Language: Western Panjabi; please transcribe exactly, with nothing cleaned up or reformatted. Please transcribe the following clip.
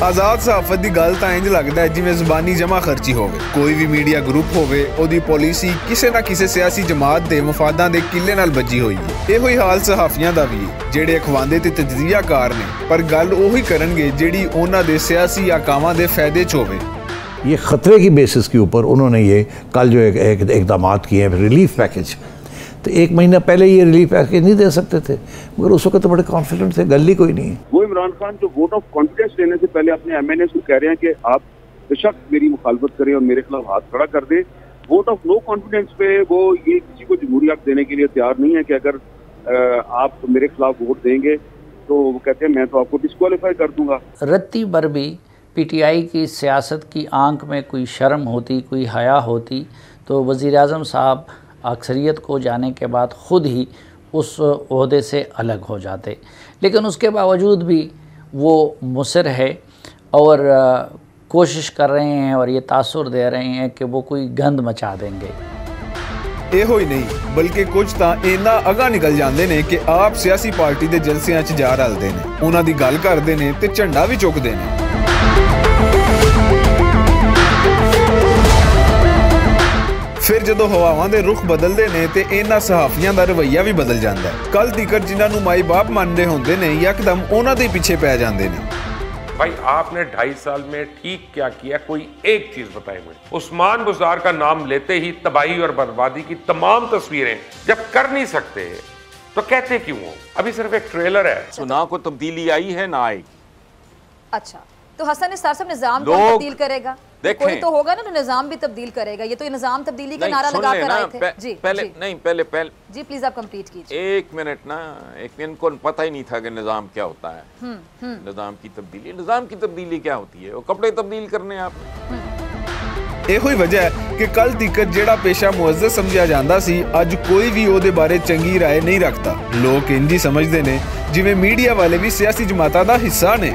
آزاد صحافت دی گل تاں انج لگدا ہے جویں زبانی جمع خرچی ہووے۔ کوئی وی میڈیا گروپ ہووے، اوہدی پالیسی کسے نہ کسے سیاسی جماعت دے مفاداں دے قلعے نال بجی ہوئی ہے۔ ایہو ہی حال صحافیاں دا وی ہے، جیہڑے اخواندے تے تجزیہ کار نے، پر گل اوہی کرنگے جیہڑی انہاں دے سیاسی آکاماں دے فائدے چ ہووے۔ یہ خطرے کی بیسس کے اوپر انہوں نے یہ کل جو ایک اقدامات کیے ہیں ریلیف پیکج، تو ایک مہینہ پہلے یہ ریلیف پیکج نہیں دے سکتے تھے، مگر اس وقت تو بڑے کانفیڈنٹ تھے، گل ہی کوئی نہیں ہے۔ وہ عمران خان جو ووٹ آف کانفیڈنس لینے سے پہلے اپنے ایم این اے کو کہہ رہے ہیں کہ آپ بے شک میری مخالفت کریں اور میرے خلاف ہاتھ کھڑا کر دیں، ووٹ آف نو کانفیڈنس پہ وہ یہ کسی کو جمہوری حق دینے کے لیے تیار نہیں ہے کہ اگر آپ میرے خلاف ووٹ دیں گے تو وہ کہتے ہیں میں تو آپ کو ڈسکوالیفائی کر دوں گا۔ رتی بر بھی پی ٹی آئی کی سیاست کی آنکھ میں کوئی شرم ہوتی، کوئی حیا ہوتی، تو وزیر اعظم صاحب اکثریت کو جانے کے بعد خود ہی اس عہدے سے الگ ہو جاتے۔ لیکن اس کے باوجود بھی وہ مصر ہے اور کوشش کر رہے ہیں اور یہ تاثر دے رہے ہیں کہ وہ کوئی گند مچا دیں گے۔ ایہو ہی نہیں، بلکہ کچھ تاں اینا اگاں نکل جاندے نے کہ آپ سیاسی پارٹی دے جلسیاں چ جا رلدے نے، انہاں دی گل کردے نے تے جھنڈا وی چکدے نے۔ فیر جدوں ہواواں دے رخ بدلدے نے تے اینا صحافیاں دا رویہ وی بدل جاندا ہے۔ کل تیکر جنہاں نوں مائی باپ منندے ہوندے نے، یکدم انہاں دے پیچھے پے جاندے نے۔ بھائی، آپ نے ڈھائی سال میں ٹھیک کیا کیا؟ کوئی ایک چیز بتائیں مجھے۔ عثمان بزدار کا نام لیتے ہی تباہی اور بربادی کی تمام تصویریں، جب کر نہیں سکتے تو کہتے کیوں ہو؟ ابھی صرف ایک ٹریلر ہے۔ سنا کو تبدیلی آئی ہے، نہ آئے گی۔ اچھا، تو حسن نثار صاحب، نظام کون تبدیل کرے گا؟ کوئی تو ہوگا نا جو نظام بھی تبدیل کرے گا۔ یہ تو یہ نظام تبدیلی کا نعرہ لگا کر آئے تھے۔ جی، پہلے جی۔ نہیں، پہلے پہلے جی، پلیز آپ کمپلیٹ کیجیے۔ ایک منٹ نا، ایک منٹ، کو پتہ ہی نہیں تھا کہ نظام کیا ہوتا ہے۔ نظام کی تبدیلی، نظام کی تبدیلی کیا ہوتی ہے؟ وہ کپڑے تبدیل کرنے ہیں آپ نے۔ ایہو ہی وجہ ہے کہ کل تیکر جیہڑا پیشہ معزز سمجھیا جاندا سی، اج کوئی وی اوہدے بارے چنگی رائے نہیں رکھدا۔ لوک انج ہی سمجھدے نے جویں میڈیا والے وی سیاسی جماعتاں دا حصہ نے۔